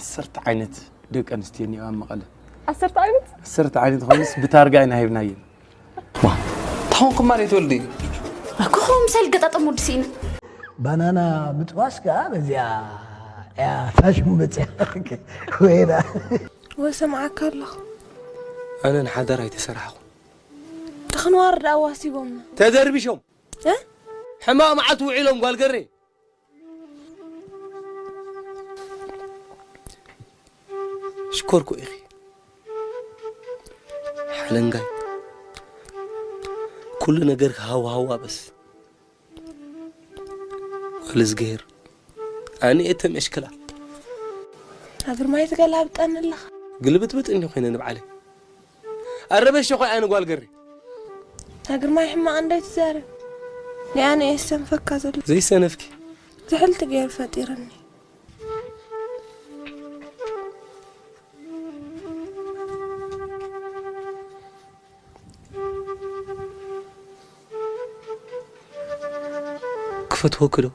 ዓሰርተ ዓይነት ደቂ ኣንስትዮ እኒኦ ኣብ መቐለ። ዓሰርተ ዓይነት? ዓሰርተ ዓይነት ኮይኑስ ብታርጋ ኢና ሂብናየን። ዋ፣ ታኾንኩም ማለት ወልዲ። ኣኮ ኸው ምሳል ገጣጠም ወዲ ስኢና። ባናና ምጥባስ ከዓ በዚኣ እያ ፋሽን መፅያ ወይና ወሰምዓካ ኣለኹ። ኣነ ንሓዳር ኣይተሰራሕኹ። ተኽንዋር ደኣ ዋሲቦምና። ተደርቢሾም ሕማቕ መዓልቲ ውዒሎም ጓል ገሬ። ሽኮርኩ ኢኺ ሓለንጋይ ኩሉ ነገር ሃዋሃዋ በስ ወልዝግሄር ኣነ እየ ተመሽክላ ኣግርማይ ትገላብጠኒ ኣለኻ ግልብጥብጥ እንዲ ኮይነ ንብዓለይ ኣረበሽ ሸኾይ ኣነ ጓል ገሬ ኣግርማይ ሕማቕ እንዳይ ትዛረብ ኒኣነ እየ ዝሰንፈካ ዘሎ ዘይሰነፍኪ ዝሕልቲ ገይሩ ፈጢርኒ ክፈትወኪ ዶ?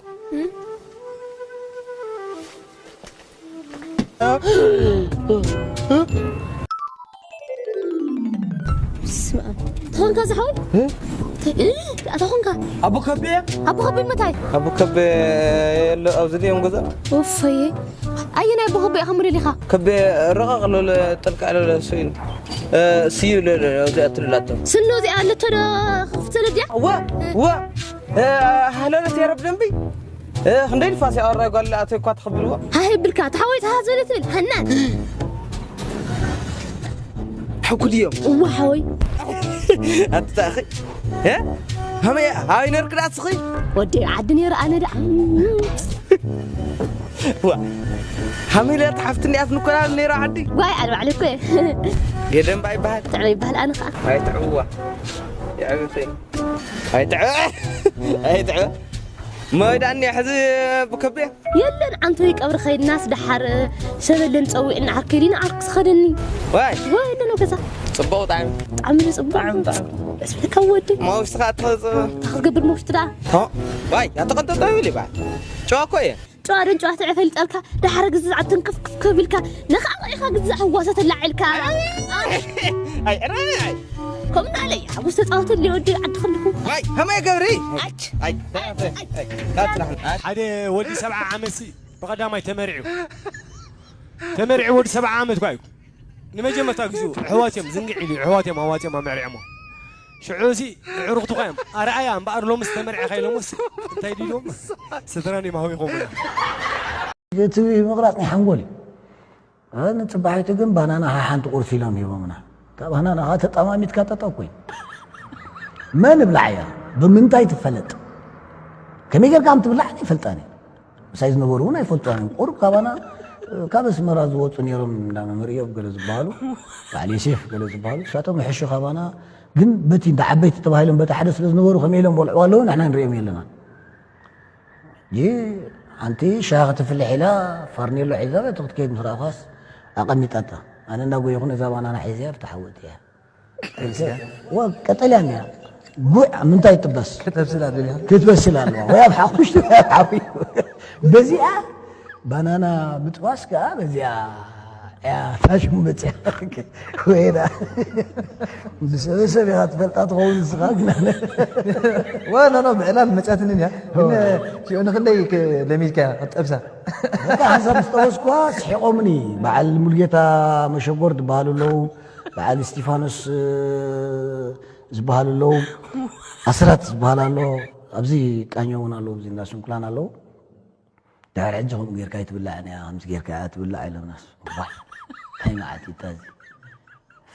ተኾንካ ዝሓወይ ኣታ ኾንካ ኣቦ ከቤ ኣቦ ከቤ መታይ ኣቦ ከቤ የለ ኣብዚ ድዮም ገዛ ኡፈየ ኣየናይ ኣቦ ከቤ ኢኻ ምልል ኢኻ ከቤ ረቐቕ ለለ ጥልቃ ለለ እሱ እዩ ስዩ ለለ ኣብዚ ኣትልላቶ ስኖ እዚኣ ኣለቶ ዶ ክፍተለ ድያ እወ እወ ሃለለት የረብ ደንቢ ክንደይ ንፋስ ያወራይ ጓል ኣተይ እኳ ትኽብልዎ ሃይ ብልካ ተሓወይ ተሃዘለ ትብል ሃናን ሕኩ ድዮም እዋ ሓወይ ኣትታኺ ሃመይ ሃይ ነርክዳ ስኺ ወዲ ዓዲ ነይሩ ኣነ ደኣ ሃመይ ለያ ተሓፍትኒ ኣፍ ንኮላ ነይራ ዓዲ ዋይ ኣነ ባዕለ እኮ የደንባ ይበሃል ትዕበ ይበሃል ኣነ ከዓ ኣይትዕብዋ ይዕብኺ ኣይትዕበ ኣይትዕበ መወዳእኒ ሕዚ ብከብየ የለን ዓንቶይ ቀብሪ ኸይድናስ ደሓር ሰበለን ፀዊዕና ዓርከይ ዲና ዓርኩ ዝኸደኒ ዋይ ወይ ኣለኖ ገዛ ፅቡቅ ብጣዕሚ ብጣዕሚ ዝፅቡቅ ብጣዕሚ ደስ ብለካ ወዲ ማውሽትኻ ትኸፅእ ክትገብር መውሽቲ ደኣ ዋይ ኣተቐንጠጠ ይብል ይበሃል ጨዋ እኮ እየ ጨዋ ደን ጨዋ ትዕፈ ይጠልካ ደሓረ ግዝዓትን ከፍክፍ ከቢልካ ንኻልኦ ኢኻ ግዝዕ ህዋሰ ተላዒልካ ከምኡ ኣለይ ሓጎስ ተፃወትሊ ወዲ ዓዲ ከለኹ ከመይ ገብሪ ሓደ ወዲ ሰብዓ ዓመት ብቐዳማይ ተመሪዑ ተመሪዑ ወዲ ሰብዓ ዓመት ኳ እዩ ንመጀመርታ ግዜኡ ኣሕዋት እዮም ዝንግዕ ኢሉ ኣሕዋት እዮም ኣዋፅኦም ኣመሪዖሞ ሽዑ እዚ ኣዕሩኽትኻ እዮም ኣርኣያ እምበኣር ሎምስ ተመርዕኻ ኢሎምስ እንታይ ድልዎም ስድራን እዮም ሃዊኾምና እቲ ምቕራፅ ናይ ሓንጎል እዩ ንፅባሒቱ ግን ባናና ሓንቲ ቁርሲ ኢሎም ሂቦምና እታ ባናና ከዓ ተጠማሚትካ ጠጠው ኮይኑ መን ብላዕ እያ ብምንታይ ትፈለጥ ከመይ ጌርካ ከም ትብላዕ ኣይፈልጣን እየ ምሳይ ዝነበሩ እውን ኣይፈልጥዋን እዮም። ቁሩብ ካባና ካብ ኣስመራ ዝወፁ ነይሮም እንዳ መምህር እዮብ ገለ ዝበሃሉ፣ በዓል ዮሴፍ ገለ ዝበሃሉ፣ ንሳቶም ይሕሹ ካባና። ግን በቲ እንዳ ዓበይቲ ተባሂሎም በቲ ሓደ ስለ ዝነበሩ ከመይ ኢሎም በልዕዋ ኣለዉ ንሕና ንሪኦም የለናን። ይህ ሓንቲ ሻሂ ክትፍልሕ ኢላ ፋርኔሎ ሒዛ በቲ ክትከይድ ምስ ረኣኳስ ኣቐሚጣታ። ኣነ እንዳጎየኹ ነዛ ባናና ሒዘያ ኣብቲ ሓዊ እትያ። ቀጠልያ እኒኣ ጉዕ ኣብ ምንታይ ትጥበስ ክትበስል ኣለዋ ክትበስል ኣለዋ ወይ ኣብ ሓኹሽ ወይ ኣብ ሓዊ በዚኣ ባናና ምጥባስ ከዓ በዚኣ እያ ፋሽን መፅያ ወይና ብሰበሰብ ኢኻ ትፈልጣ ትኸውን ንስኻ ግን ኣነ ወ ኖ ኖ ብዕላል መፅያትንን እያ ግን ሽዑ ንክንደይ ለሚድካ ክትጠብሳ በቃ ሓንሳብ ምስ ጠበስኳ ስሒቖምኒ በዓል ሙሉጌታ መሸጎር ዝበሃሉ ኣለዉ በዓል እስጢፋኖስ ዝበሃሉ ኣለዉ ኣስራት ዝበሃል ኣሎ ኣብዚ ቃኛ እውን ኣለዉ ኣብዚ እንዳ ስንኩላን ኣለዉ ድሕሪ ሕጂ ከምኡ ጌርካ ኣይትብላዕን እያ ከምዚ ጌርካ እያ ትብላዕ ኢሎምናስ ዋይ እንታይ መዓልቲ እታ እዚ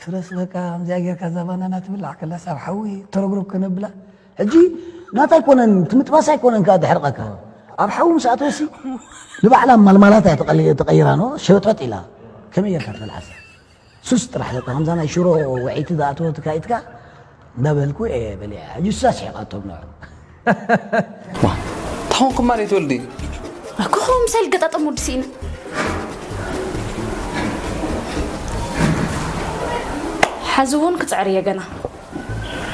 ፍረስ በቃ ከምዚኣ ጌርካ እዛ ባናና ትብላዕ ከላስ ኣብ ሓዊ ተረግረግ ከነብላ ሕጂ ናታ ኣይኮነን ትምጥባስ ኣይኮነን ከዓ ድሕርቐካ ኣብ ሓዊ ምስ ኣተወሲ ንባዕላ ማልማላት እያ ተቐይራ ኖ ሸበጥበጥ ኢላ ከመይ ጌርካ ትበልዓሳ ሱስ ጥራሕ በቃ ከምዛ ናይ ሽሮ ወዒቲ ዝኣተወትካ ኢትካ እንዳበልኩ እየ በሊዐ ሕጂ ሱሳ ስሒቓቶም ንዑ ታኾንኩም ማለት ወልዲ ኣኮ ምሳል ገጣጠም ወዲ ስኢነ ሓዚ እውን ክፅዕር እየ ገና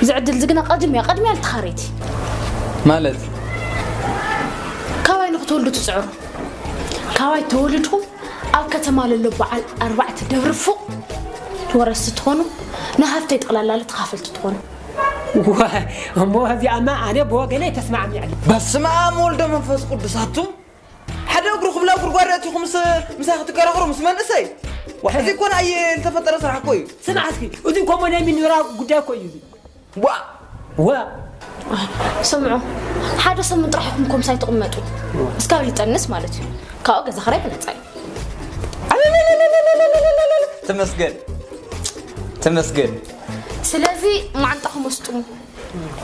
እዚ ዕድል እዚ ግና ቀድምያ ቀድምያ ልትኻረይቲ ማለት ካባይ ንክትወልዱ ትፅዕሩ ካባይ ተወሊድኩም ኣብ ከተማ ለሎ በዓል ኣርባዕተ ደብሪ ፉቕ ወረስቲ ትኾኑ፣ ንሃፍተይ ጠቕላላ ተኻፈልቲ ትኾኑ። ዋ፣ እሞ እዚኣማ ኣነ ብወገነይ ተስማዕሚዐ። በስመ ኣብ ወልደ መንፈስ ቅዱስ። ኣቱም ሓደ እግሩ ክብላ ጉድጓድ ኣእቲኹም ምስ ምሳይ ክትከራኸሩ ምስ መንእሰይ? ዋ፣ እዚ እኮ ንኣየ ዝተፈጠረ ስራሕ እኮ እዩ። ስማዕ እስኪ፣ እዚ እኮ እሞ ናይ ሚኒራ ጉዳይ እኮ እዩ እዚ። ዋ፣ ዋ። ስምዑ፣ ሓደ ሰሙን ጥራሕ ኢኹም ኮምሳይ ትቕመጡ። እስካብ ልጠንስ ማለት እዩ። ካብኡ ገዛ ኽራይ ብነጻ እዩ። ተመስገን፣ ተመስገን። ስለዚ ማዓንጣኹም ኣስጥሙ።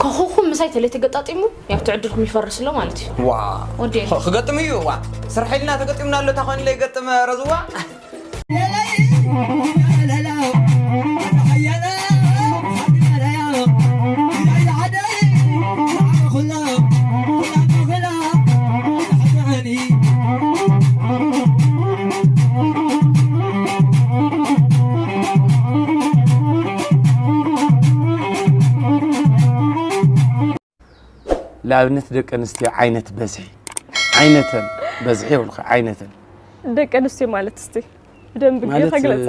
ከኹኹም ምሳይ ተለይ ተገጣጢሙ፣ ያው እቲ ዕድልኩም ይፈርስ ኣሎ ማለት እዩ። ዋ። ወዲ። ክገጥም እዩ። ዋ፣ ስራሕ ኢልና ተገጢምና ኣሎ። እታ ኮይንለ ይገጥም ረዝዋ። ንኣብነት ደቂ ኣንስትዮ ዓይነት በዝሒ ዓይነተን በዝሒ ይብልካ ዓይነተን ደቂ ኣንስትዮ ማለት እስቲ ብደንብ ማለት ከግለጻ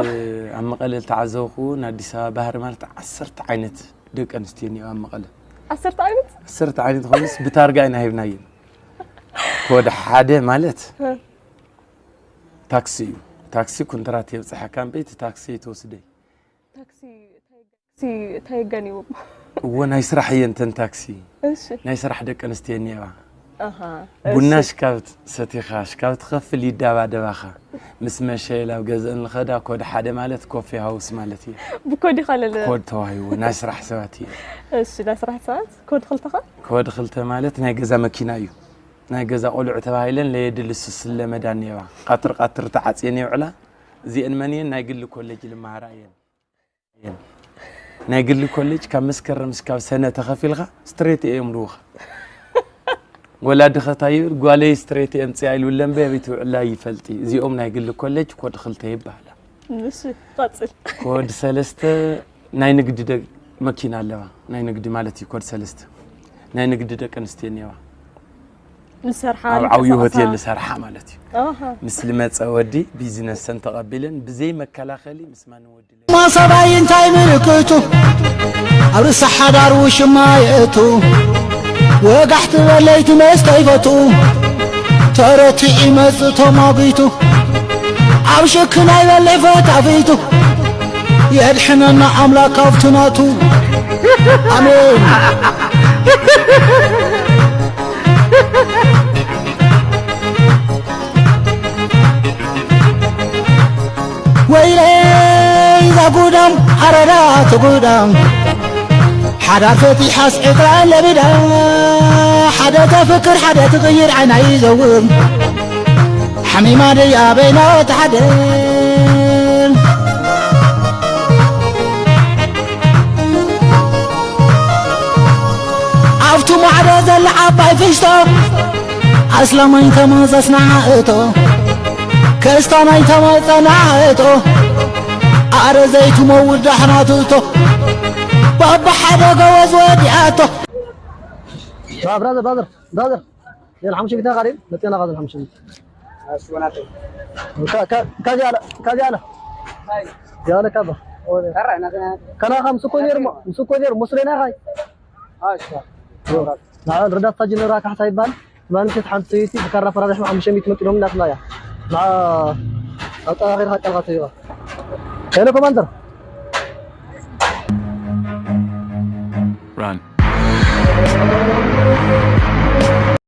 ኣብ መቐለ ዝተዓዘብኩ ንኣዲስ ኣበባ ባህሪ ማለት ዓሰርተ ዓይነት ደቂ ኣንስትዮ እኒኦ ኣብ መቐለ ዓሰርተ ዓይነት ዓሰርተ ዓይነት ኮይኑስ ብታርጋ ኢና ሂብናየን ኮድ ሓደ ማለት ታክሲ እዩ ታክሲ ኩንትራት የብፅሐካ እምበይ እቲ ታክሲ ይትወስደይ ታክሲ እንታይ የጋንዎም እዎ ናይ ስራሕ እየን ተን ታክሲ እሺ ናይ ስራሕ ደቂ ኣንስትዮ እኒኤዋ ኣሃ ቡና ሽካብ ሰቲኻ ሽካብ ትኸፍል ይዳባደባኻ ምስ መሸ ላብ ገዝአን ልኸዳ ኮድ ሓደ ማለት ኮፊ ሃውስ ማለት እዩ ብኮድ ይኻለለ ኮድ ተዋሂቡ ናይ ስራሕ ሰባት እዩ እሺ ናይ ስራሕ ሰባት ኮድ ክልተኻ ኮድ ክልተ ማለት ናይ ገዛ መኪና እዩ ናይ ገዛ ቆልዑ ተባሂለን ለየድሊ ስስለ መዳ እኒኤዋ ቃትር ቃትር ተዓፅየን ይውዕላ እዚአን መን እየን ናይ ግሊ ኮሌጅ ልመሃራ እየን ናይ ግሊ ኮሌጅ ካብ መስከረም እስካብ ሰነ ተኸፊልካ ስትሬት እዮም ልውኻ ወላ ድኸታ ይብል ጓለይ ስትሬት እዮም ፅያ ኢሉ ለምበ ቤት ውዕላ ይፈልጢ እዚኦም ናይ ግሊ ኮሌጅ ኮድ ክልተ ይበሃላ እሺ ቀጽል ኮድ ሰለስተ ናይ ንግዲ ደቂ መኪና ኣለዋ ናይ ንግዲ ማለት እዩ ኮድ ሰለስተ ናይ ንግዲ ደቂ ኣንስትዮ እኒዋ ንሰርሓ ኣብ ዓብዩ ሆቴል ዝሰርሓ ማለት እዩ ኣሃ ምስ ልመፀ ወዲ ቢዝነሰን ተቐቢለን ብዘይ መከላኸሊ ምስ ማንም ወዲ ለይ ማሰባይ እንታይ ምልክቱ ኣብ ርእሲ ሓዳር ውሽማ የእቱ ወጋሕ ትበል ለይቲ መስተ ይፈቱ ተረቲዑ ይመጽእ ተማጒቱ ኣብ ሽክ ናይ በልዕ ፈታፊቱ የድሕነና ኣምላክ ካብቲ ናቱ ኣሜን ወይለይ ዛጉዳም ኣረዳ ትጉዳም ሓዳር ፈቲሓስ ዕጥራ ለቢዳ ሓደ ተፍቅር ሓደ ትቕይር ዓይና ይዘውር ሓሚማ ደያ በይና ትሓድር ኣብቲ ማዕዶ ዘላ ዓባይ ፍሽቶ ኣስላማይ ተማዛስና እቶ ከስታናይ ተማጸና እቶ ኣረ ዘይትመውት ዳሕና ትእቶ ባባ ሓደ ገወዝ ወዲኣቶ ብራዘር ብራዘር ብራዘር የለ ሓሙሽተ ሚእቲ ናኻ ድዩ መፅና ኻዘን ሓሙሽተ ሚእቲ ካዚ ኣለ ካዚ ኣለ ያለ ካባ ከናኻ ምስ እኮ ነይሩ እሞ ምስ እኮ ነይሩ መስሎና ኻይ ንዓ ረዳት ሳጅን ነብራ ካሕሳ ይበሃል ትማሊ ምሸት ሓንቲ ሰበይቲ ብካራ ፈራሪሕና ሓሙሽተ ሚእቲ መፂኦም እናትና እያ ንዓ ኣጠናኺርካ ቃልካ ትህባ ሄሎ ኮማንደር Run.